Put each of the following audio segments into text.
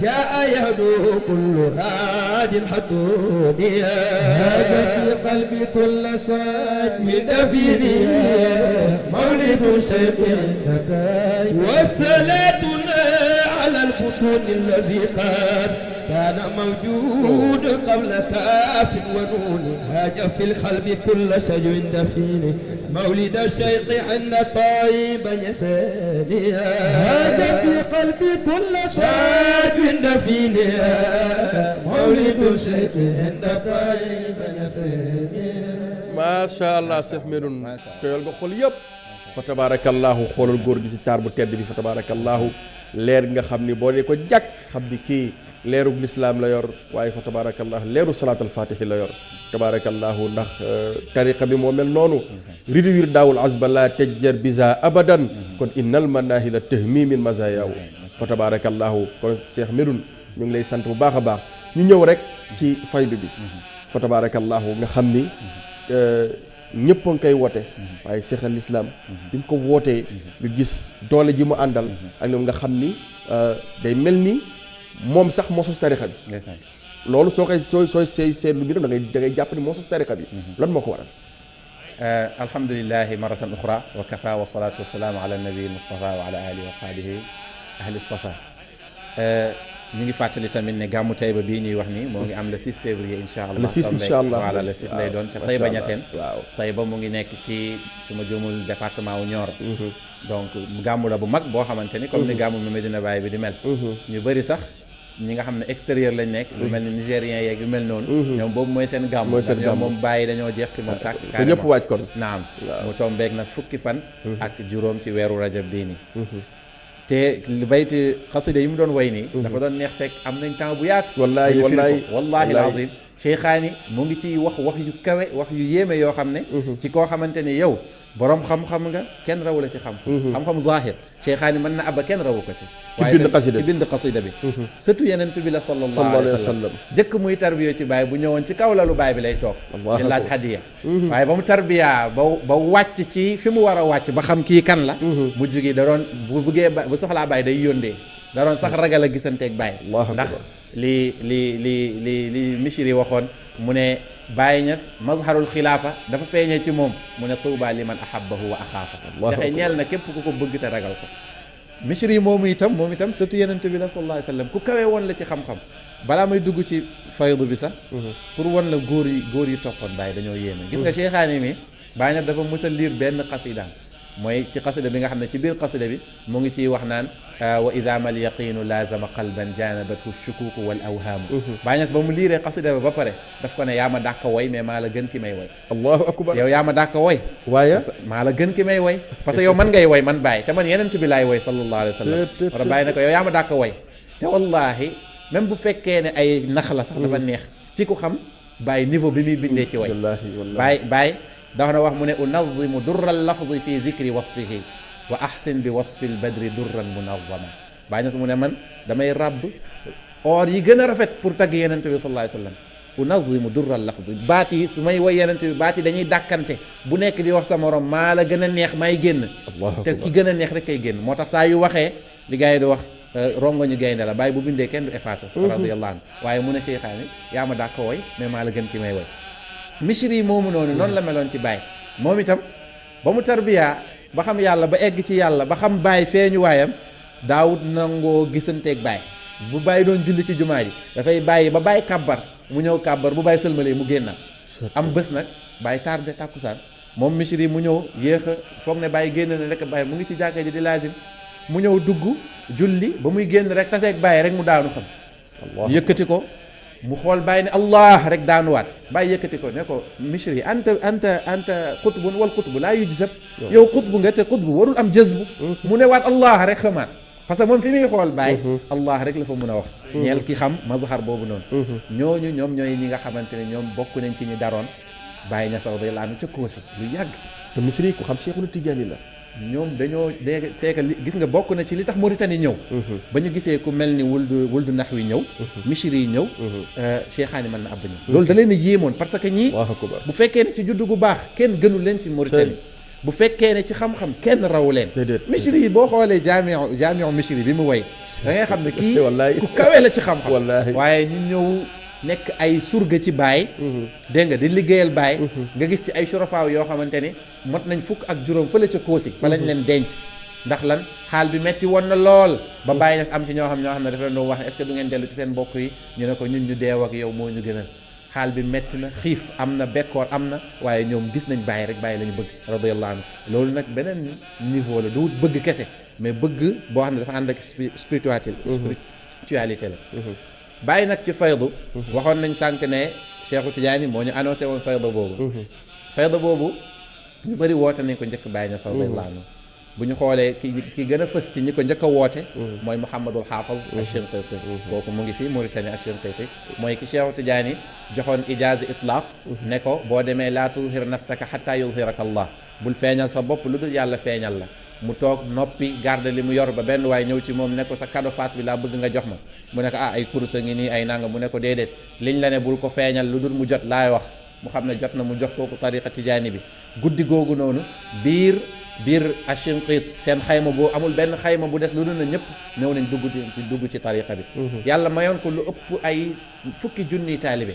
جاء يهدو كل راد حتونيا هذا في قلبي كل صاد من دفيني مولد شيخ والصلاة على البطون الذي قد كان موجود قبل كاف ونون هاج في القلب كل شجر دفين مولد الشيخ عند طيب يسانيا هاج في قلبي كل صاد دفين مولد الشيخ عند طيب يسانيا macha allah Cheikh Medoune tooyal nga xol yëpp fa tabarakallahu xoolal góor gi ci taar bu tedd bi fa tabarakallahu leer nga xam ni boo ne ko jàkk xam ni kii leerug lislaam la yor waaye fa tabarakallahu leeru salaatal fatihi la yor tabarakallahu ndax tariqa bi moo mel noonu riduwir daawul azba la tejjar bisa abadan kon innal manahila tahmi min mazayaw fa tabarakallahu kon Cheikh Medoune ñu ngi lay sant bu baax a baax ñu ñëw rek ci faydu bi fa tabarakallahu nga xam ni ñëpp a ngi koy woote waaye Cheikh al Islam bi nga ko wootee nga gis doole ji mu àndal ak ñoom nga xam ni day mel ni moom sax moo sos tarixa bi loolu soo koy sooy seetlu bi da ngay jàpp ni moo sos tarixa bi lan moo ko waral alhamdulillahi maratan uxra wa kafa wa salatu wa salaamu ala nabi Mustafa wa ala alihi wa sahbihi ahli safa ñu ngi fàttali tamit ne gàmmu Taïba bii ñuy wax ni moo ngi am le 6 février incha allah le 6 incha allah voilà le 6 lay doon ca Taïba Niassène waaw Taïba mu ngi nekk ci su ma juumul département wu Nioro donc gàmmu la bu mag boo xamante ni comme ni gàmmu mi Medina Baye bi di mel ñu bëri sax ñi nga xam ne extérieur lañ nekk lu mel ni nigériens yeeg yu mel noonu ñoom boobu mooy seen gàmmu ñoom moom Baye dañoo jeex ci moom tàkk te ñëpp waaj kon naam mu tombeek nag fukki fan ak juróom ci weeru rajab bii nii te bayti xasida yi mu doon way nii dafa doon neex fekk am nañ temps bu yaatu wallahi alazim Cheikhaani mu ngi ci wax yu kawe wax yu yéeme yoo xam ne ci koo xamante ni yow borom xam-xam nga kenn rawu la ci xam-xam zahir Cheikhaani mën na abba kenn rawu ko ci waaye ci bind xasida bi surtout yeneen bi la sallallahu alayhi wa sallam jëkk muy tarbiya ci baay bu ñëwoon ci kaw lalu baay bi lay toog di laaj hadiya waaye ba mu tarbiya ba wàcc ci fi mu war a wàcc ba xam kii kan la mu jógee da doon bu buggee bu soxlaa baay day yóndee da doon sax ragal a gisanteeg baay ndax li Misri waxoon mu ne Baye Niass mazharul xilaafa dafa feeñee ci moom mu ne tuuba liman ahabbahu wa axaafa daxee ñeel na képp ku ko bëgg te ragal ko Misri moom itam surtout yenente bi la sallallahu alayhi wa sallam ku kawee woon la ci xam-xam balaa may dugg ci faydu bi sax pour wan la góor yi toppoon Baye dañoo yéeme gis nga Cheikhaani mi Baye Niass dafa mës a liir benn xasida mooy ci xasida bi nga xam ne ci biir xasida bi mu ngi ciy wax naan wa ida mal yaqinu lazama qalban janabathu shukuku wal awhaamu Baye Niass ba mu liiree xasida ba pare daf ko ne yaa ma dàkk woy mais maa la gën ki may woy allahu akbar yow yaa ma dàkk woy waaye maa la gën ki may woy parce que yow man ngay woy man Baye te man yenent bi laay woy sallallahu alayhi wa sallam wala Baye ne ko yow yaa ma dàkk woy te wallahi même bu fekkee ne ay nax la sax dafa neex ci ku xam Baye niveau bi muy bindee ci woy Baye dafa na wax mu ne unazimu durral lafzi fi zikri wasfihi wa ahsin bi wasfi lbadri durran munazama Baye Niass mu ne man damay ràbb or yi gën a rafet pour tagg yenente bi sallallahu alayhi wa sallam unazimu durral lafzi baat yi su may woy yenente bi baat yi dañuy dàkkante bu nekk di wax sa morom maa la gën a neex may génn te ki gën a neex rek kay génn moo tax saa yu waxee li gars yi di wax rongo ñu gaynde la Baye bu bindee kenn du effacé radiyallahu anhu waaye mu ne Cheikhaani yaa ma daa ko woy mais maa la gën ki may woy Misri moomu noonu la meloon ci Baye moom itam ba mu tarbiya ba xam yàlla ba egg ci yàlla ba xam Baye feeñu waayam daawut nangoo gisanteeg Baye bu Baye doon julli ci jumaa ji dafay bàyyi ba Baye kàbbar mu ñëw kàbbar bu Baye sëlmalee mu génnaat am bés nag Baye tardé tàkkusaan moom Misri mu ñëw yéex a foog ne Baye génn na rek Baye mu ngi ci jàkka ji di laazim mu ñëw dugg julli ba muy génn rek taseeg Baye rek mu daanu xam yëkkati ko mu xool Baye ne allah rek daanuwaat Baye yëkkati ko ne ko Misri anta xutbun wal xutbu laa yujzab yow xutbu nga te xutbu warul am jazbu mu ne waat allah rek xamaat parce que moom fi muy xool Baye allah rek la fa mun a wax ñeel ki xam mazhar boobu noonu ñooñu ñoom ñooy ñi nga xamante ne ñoom bokk nañ ci ñi daroon Baye Niass radiyallahu anhu ca Koosi lu yàgg te Misri ku xam Cheikhul Tidiane la ñoom dañoo dégg seeka gis nga bokk na ci li tax Mauritanie ñëw ba ñu gisee ku mel ni wuldu Nahwi ñëw Misri yi ñëw Cheikhaani mën na ab ñëw loolu da leen a yéemoon parce que ñii bu fekkee ne ci juddu gu baax kenn gënu leen ci Mauritanie bu fekkee ne ci xam-xam kenn raw leen déedéet Misri yi boo xoolee jaamiu Misri bi mu way da ngay xam ne kii wallaay ku kawe la ci xam-xam wallaahi waaye ñu ñëw nekk ay surga ci baay dégg nga di liggéeyal baay nga gis ci ay surafaaw yoo xamante ni mot nañ fukk ak juróom fële ca Koosi fa lañ leen denc ndax lan xaal bi metti woon na lool ba bàyyi nas am ci ñoo xam ne dafa leen doon wax ne est-ce que du ngeen dellu ci seen mbokk yi ñu ne ko ñun ñu deew ak yow moo ñu gënal xaal bi metti na xiif am na bekkoor am na waaye ñoom gis nañ bàyyi rek bàyyi la ñu bëgg radiyallahu anhu loolu nag beneen niveau la du bëgg kese mais bëgg boo xam ne dafa ànd ak spiritualité la bàyyi nag ci faydu waxoon nañ sànq ne Cheikhu Tidiane moo ñu annoncé woon faydu boobu ñu bëri woote nañ ko njëkk bàyyi na radiyallahu anhu bu ñu xoolee ki gën a fës ci ñi ko njëkk a woote mooy Mouhamadul Haafaz Ash-Shinqiti kooku mu ngi fii Mauritanie Ash-Shinqiti mooy ki Cheikhu Tidiane joxoon ijaaza itlaq ne ko boo demee laa tuzhir nafsaka hatta yuzhiraka Allah bul feeñal sa bopp lu dul yàlla feeñal la mu toog noppi garde li mu yor ba benn waaye ñëw ci moom ne ko sa cadeau face bi laa bëgg nga jox ma mu ne ko ay kursa ngi nii ay nanga mu ne ko déedéet liñ la ne bul ko feeñal lu dul mu jot laay wax mu xam ne jot na mu jox kooku tariqa tijaani bi guddi googu noonu biir Ashinqit seen xayma boo amul benn xayma bu des lu dul na ñëpp ñëw nañ dugg ci tariqa bi yàlla mayoon ko lu ëpp ay fukki junniy taalibe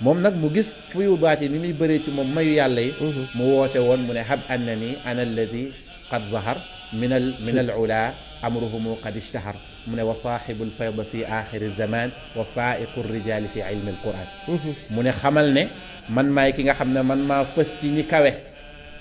moom nag mu gis fuyudaat yi ni muy bëree ci moom mayu yàlla yi mu woote woon mu ne hab annani ana alladi qad zahar min al ula amruhumu qad ishtahar mu ne wa saaxibu lfayda fi axiri zaman wa faiqu rijali fi ilmi alquran mu ne xamal ne man maay ki nga xam ne man maa fës ci ñi kawe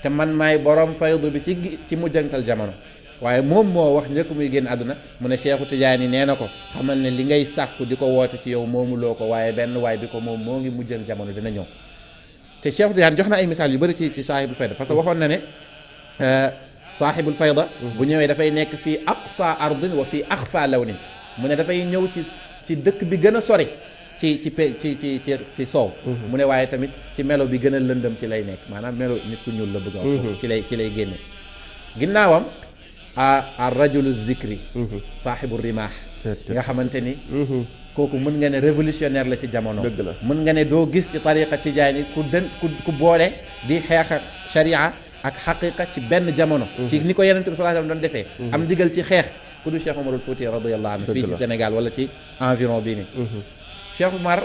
te man maay borom faydu bi ci mujjantal jamono waaye moom moo wax njëkk muy génn àdduna mu ne Cheikhu Tidiane nee na ko xamal ne li ngay sàkku di ko woote ci yow moomuloo ko waaye benn waay bi ko moom moo ngi mujjal jamono dina ñëw te Cheikhu Tidiane jox na ay misaal yu bëri ci saahibul fayda parce que waxoon na ne saahibul fayda bu ñëwee dafay nekk fii aqsa ardin wa fii axfa lawnin mu ne dafay ñëw ci dëkk bi gën a sori ci soow mu ne waaye tamit ci melo bi gën a lëndëm ci lay nekk maanaam melo nit ku ñuul la bëgg a wax ci lay génne ginnaawam a rajulu zikri saaxibu rimaax nga xamante ni kooku mën nga ne révolutionnaire la ci jamono mën nga ne doo gis ci tariqa tijaani ku boole di xeex ak sharia ak xaqiqa ci benn jamono ci ni ko Yonent bi sallallahu alayhi wasallam doon defee am digal ci xeex ku du Cheikh Omarul Fouti radiyallahu anhu fii ci Sénégal wala ci environ bii nii Cheikh Omar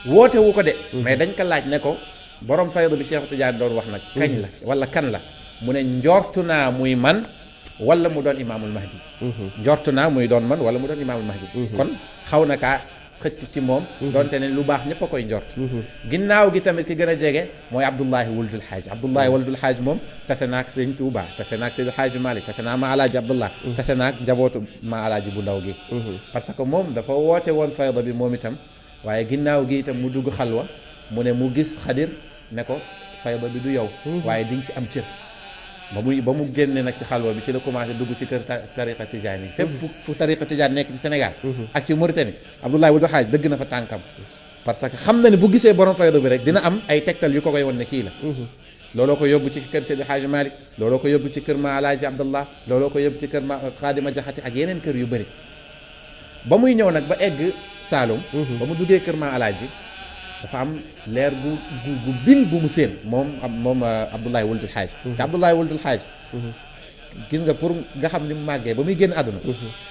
woote wu ko de mais dañ ko laaj ne ko borom fayda bi Cheikh Tidiane doon wax nag kañ la wala kan la mu ne njortu naa muy man wala mu doon imaamul mahdi njortu naa muy doon man wala mu doon imaamul mahdi kon xaw na kaa xëcc ci moom donte ne lu baax ñëpp a koy njort ginnaaw gi tamit ki gën a jege mooy Abdullahi Wuldul Haaj moom tase naak Sëñ Tuuba tase naak Seydi Haaji Malik tase naa ma alaaji Abdullah tase naak njabootu ma alaaji bu ndaw gi parce que moom dafa woote woon fayda bi moom itam waaye ginnaaw gi itam mu dugg xalwa mu ne mu gis Xadir ne ko fayda bi du yow waaye di nga ci am cër ba mu génne nag ci xalwa bi ci la commencé dugg ci kër tariqa Tijaani fépp fu tariqa Tijaani nekk ci Sénégal ak ci Mauritanie Abdoulaye Wuld Haaj dëgg na fa tànkam parce que xam na ne bu gisee borom fayda bi rek dina am ay tegtal yu ko koy won ne kii la looloo ko yóbbu ci kër Seydi Haaji Malik looloo ko yóbbu ci kër ma Alaaji Abdallah looloo ko yóbbu ci kër ma Xaadima Jaxate ak yeneen kër yu bëri ba muy ñëw nag ba egg Saalum ba mu duggee kër ma Alaaji dafa am leer gu bil bu mu séen moom Abdoulaye Wuldul Haaj te Abdoulaye Wuldul Haaj gis nga pour nga xam ni mu màggee ba muy génn àdduna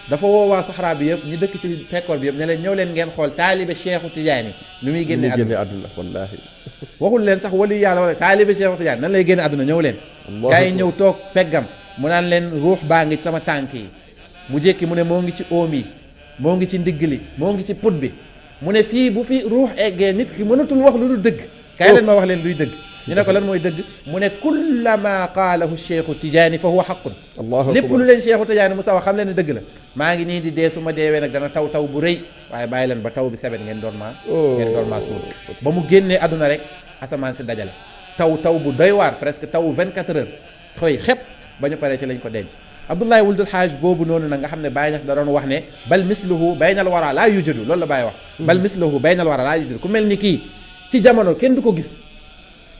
dafa woowaa saxaraa bi yëpp ñi dëkk ci pekkoor bi yëpp ne leen ñëw leen ngeen xool taalibe Cheikhu Tidiane ni muy génne àdduna wallaahi waxul leen sax wali yàlla wala taalibe Cheikhu Tidiane nan lay génne àdduna ñëw leen gars yi ñëw toog peggam mu naan leen ruux baa ngi ci sama tànk yi mu jékki mu ne moo ngi ci oom yi moo ngi ci ndigg li moo ngi ci put bi mu ne fii bu fi ruux eggee nit ki mënatul wax lu dul dëgg kaay leen ma wax leen luy dëgg ñu ne ko lan mooy dëgg mu ne kullama qaalahu Cheikhu Tidiane fa huwa haqqun lépp lu leen Cheikhu Tidiane mu sa wax xam leen ne dëgg la maa ngi nii di dee su ma deewee nag dana taw bu rëy waaye bàyyi leen ba taw bi sebet ngeen doon maa suul ba mu génnee àdduna rek asamaan si dajale taw bu doy waar presque taw 24 heures xëy xepp ba ñu paree ci lañ ko denc Abdoulaye Wuldul Haaj boobu noonu nag nga xam ne Baye Niass da doon wax ne bal misluhu baynal wara laa yujadu loolu la Baye wax bal misluhu baynal wara laa yujadu ku mel ni kii ci jamono kenn du ko gis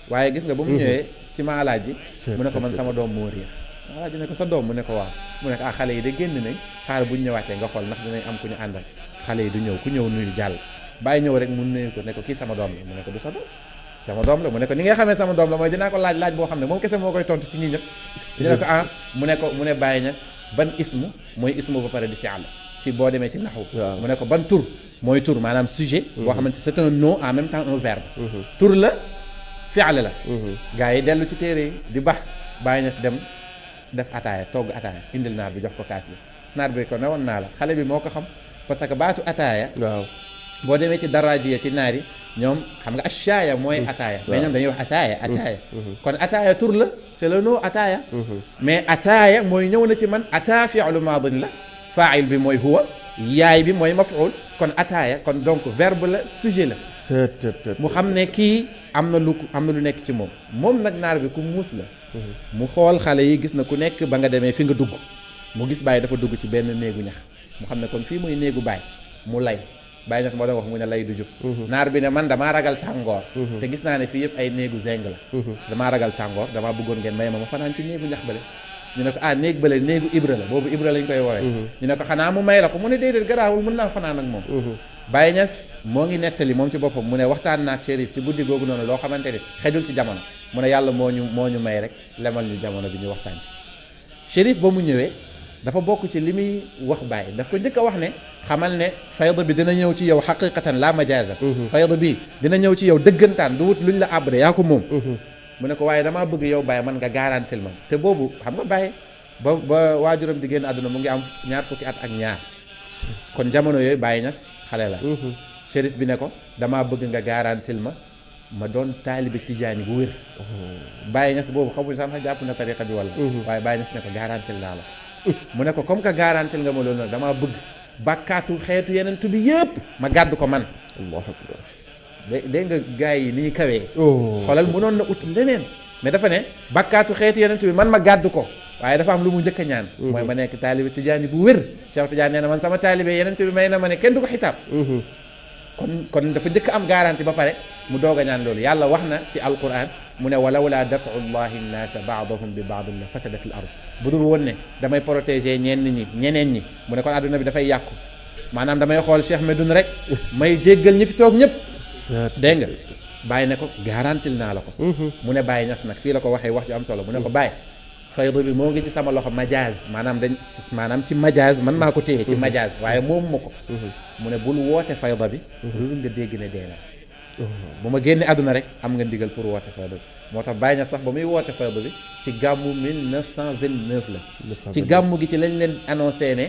waaye gis nga ba mu ñëwee ci ma alaaji mu ne ko man sama doom moo réer alaaji ne ko sa doom mu ne ko waaw mu ne ko xale yi de génn nañ xaar buñ ñëwaatee nga xool ndax dinañ am ku ñu àndal xale yi du ñëw ku ñëw nuyu jàll Baye ñëw rek mu nuyu ko ne ko kii sama doom la mu ne ko du sa doom sama doom la mu ne ko ni nga xamee sama doom la mooy dinaa ko laaj boo xam ne moom kese moo koy tontu ci ñi ñëpp ñu ne ko mu ne bàyyi na ban ismu mooy ismu ba pare di fi'l ci boo demee ci naxwu mu ne ko ban tur mooy tur maanaam sujet boo xamante c'est un nom en même temps un verbe tur la fi'l la gars yi dellu ci téere yi di bax bàyyi na dem def ataaya togg ataaya indil naar bi jox ko kaas bi naar bi ko newoon naa la xale bi moo ko xam parce que baatu ataaya waaw boo demee ci daraajiya ci naar yi ñoom xam nga ashaaya mooy ataaya mais ñoom dañuy wax ataaya kon ataaya tur la c'est le nom ataaya mais ataaya mooy ñëw na ci man ataa fi'lu maadin la faa'il bi mooy huwa yaay bi mooy maf'ul kon ataaya kon donc verbe la sujet la mu xam ne kii am na lu nekk ci moom nag naar bi ku muus la mu xool xale yi gis na ku nekk ba nga demee fi nga dugg mu gis Baye dafa dugg ci benn néegu ñax mu xam ne kon fii muy néegu Baye mu lay Baye ñax moo doon wax mu ne lay du jub naar bi ne man damaa ragal tàngoor te gis naa ne fii yëpp ay néegu zeng la damaa ragal tàngoor damaa bëggoon ngeen may ma fanaan ci néegu ñax bale ñu ne ko néeg bale néegu Ibra la boobu Ibra lañ koy woowee ñu ne ko xanaa mu may la ko mu ne déedéet garaawul mën naa fanaan ak moom Baye Niass moo ngi nettali moom ci boppam mu ne waxtaan naak Chérif ci guddi googu noonu loo xamante ni xejul ci jamono mu ne yàlla moo ñu may rek lemal ñu jamono bi ñu waxtaan ci Chérif ba mu ñëwee dafa bokk ci li muy wax Baye daf ko njëkk a wax ne xamal ne fayda bi dina ñëw ci yow xaqiqatan la majazan fayda bi dina ñëw ci yow dëggantaan du wut luñ la àbbde yaa ko moom mu ne ko waaye damaa bëgg yow Baye man nga garantil ma te boobu xam nga Baye ba waajuram di génn àdduna mu ngi am 2 fukki at ak ñaar kon jamono yooyu Baye Niass xale la Chérif bi ne ko damaa bëgg nga garantil ma doon taalibe tijaani bu wér Baye Niass boobu xamul sax jàpp na tariqa bi wala waaye Baye Niass ne ko garantil naa la mu ne ko comme que garantil nga ma loolu nag damaa bëgg bàkkaatu xeetu yenentu bi yëpp ma gàddu ko man Allahu akbar dégg nga gars yi ni ñu kawee xoolal mënoon na ut leneen mais dafa ne bàkkaatu xeetu yenentu bi man ma gàddu ko waaye dafa am lu mu njëkk a ñaan mooy ma nekk taalibe tijaani bu wér Cheikh Tidiane nee na man sama taalibe yenentu bi may na ma ne kenn du ko xisaab kon dafa njëkk am garantie ba pare mu doog a ñaan loolu yàlla wax na ci alquran mu ne walawla daf'u llahi nnaasa ba'dahum bi ba'din la fasadat al ard bu dul woon ne damay protéger ñeneen ñi mu ne kon adduna bi dafay yàqu maanaam damay xool Cheikh Medoune rek may jéggal ñi fi toog ñëpp dégg nga Baye ne ko garantil naa la ko mu ne Baye Niass nag fii la ko waxee wax ju am solo mu ne ko Baye fayda bi moo ngi ci sama loxo majaaz maanaam ci majaaz man maa ko téye ci majaaz waaye moom ma ko mu ne bul woote fayda bi loolu nga dégg ne dee na bu ma génne àdduna rek am nga ndigal pour woote fayda bi moo tax Baye Niass sax ba muy woote fayda bi ci gàmmu 1929 la ci gàmmu gi ci lañ leen annoncé ne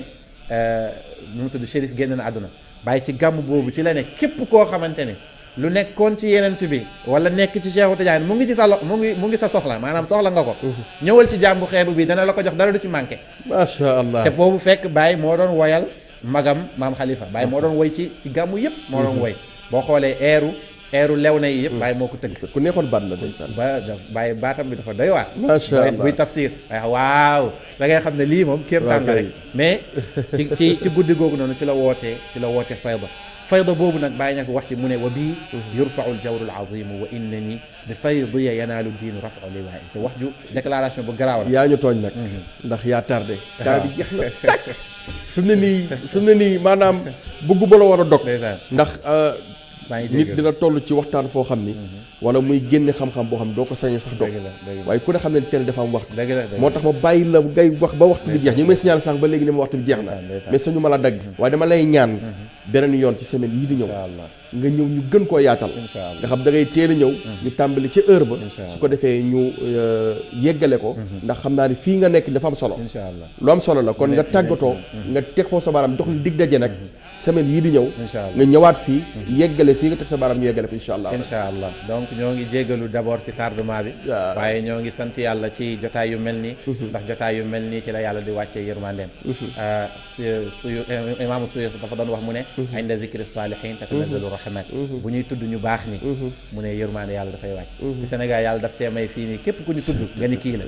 nu mu tudd Chérif génn na àdduna Baye ci gàmmu boobu ci la ne képp koo xamante ne lu nekkoon ci yenent bi wala nekk ci Cheikh Tidiane mu ngi ci sa mu ngi sa soxla maanaam soxla nga ko ñëwal ci jàmbu xeebu bi dana la ko jox dara du ci manqué macha allah te boobu fekk Baye moo doon woyal magam maam Khalifa Baye moo doon woy ci gàmmu yëpp moo doon woy boo xoolee eeru lew na yi yëpp Baye moo ko tëgg ku neexoon baat la ndeysaan Baye baatam bi dafa doy waar macha allah buy tafsir waaw da ngay xam ne lii moom kéem tàng rek mais ci guddi googu noonu ci la woote fayda boobu nag Baye Niass wax ci mu ne wa bii yurfa'u al-jawru al-azimu wa innani bi faydiya yanaalu diinu raf'u liwaa'i te wax ju déclaration bu garaaw la yaa ñu tooñ nag ndax yaa tardé daa bi jeex na takk fi mu ne nii maanaam bëggu ba la war a dog ndax nit dina toll ci waxtaan foo xam ni wala muy génne xam-xam boo xam ne doo ko sañee sax dog waaye ku ne xam ne télé dafa am waxtu moo tax ma bàyyi la ngay wax ba waxtu bi jeex ñu ngi may signal sànq ba léegi ne ma waxtu bi jeex na mais sañu ma la dagg waaye dama lay ñaan beneen yoon ci semaine yii di ñëw nga ñëw ñu gën koo yaatal nga xam da ngay teel a ñëw ñu tàmbali ca heure ba su ko defee ñu yeggale ko ndax xam naa ni fii nga nekk dafa am solo lu am solo la kon nga tàggatoo nga teg foofu sa baaraam dox lu dig daje nag semaine yii di ñëw nga ñëwaat fii yeggale fii nga teg sa baaraam ñu yeggale ko incha allah donc ñoo ngi jégalu d'abord ci tardement bi waaye ñoo ngi sant yàlla ci jotaay yu mel nii ndax jotaay yu mel nii ci la yàlla di wàccee yërmandeem suyu imaamu Suyuti dafa doon wax mu ne inda zikri salihin tatanazzalu rahmat bu ñuy tudd ñu baax ni mu ne yërmande yàlla dafay wàcc ci Sénégal yàlla daf cee may fii nii képp ku ñu tudd nga ni kii la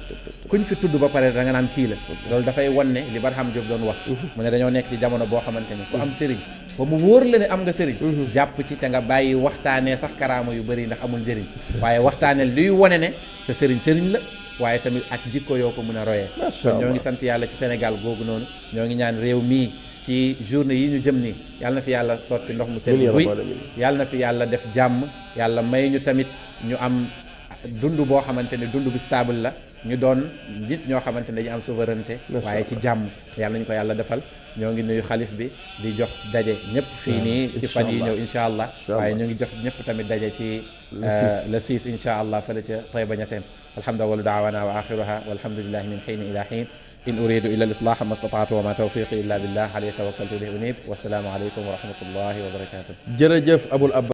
ku ñu fi tudd ba pare da nga naan kii la loolu dafay wan ne li Barham Diop doon wax mu ne dañoo nekk ci jamono boo xamante ni ku am sëriñ ba mu wóor la ne am nga sëriñ jàpp ci te nga bàyyi waxtaanee sax karaama yu bëri ndax amul njëriñ waaye waxtaanee luy wone ne sa sëriñ la waaye tamit ak jikko yoo ko mën a royee Masha kon ñoo Allah. ngi sant yàlla ci Sénégal googu noonu ñoo ngi ñaan réew mii ci journée yi ñu jëm nii yàlla na fi yàlla sotti ndox mu sedd Amiin yaa guy rabbal aalamiin. yàlla na fi yàlla def jàmm yàlla may ñu tamit ñu am dund boo xamante ne dund bi stable la ñu doon nit ñoo xamante ne dañu am souveraineté Masha waaye ci jàmm yàlla nañu ko yàlla defal ñoo ngi nuyu xalif bi di jox daje ñëpp fii nii ci fan yi ñëw incha allah waaye ñu ngi jox ñëpp tamit daje ci le 6 incha allah fële ca Taïba Niassène alhamdulilah daawana wa axiruha walhamdulillahi min xiin ila xiin in uridu illa al-islah ma stata'tu wa ma tawfiqi illa billah alayhi tawakkaltu ilayhi unib wasalaamu aleykum wa rahmatullahi wa barakatuh jërëjëf Abul Abbas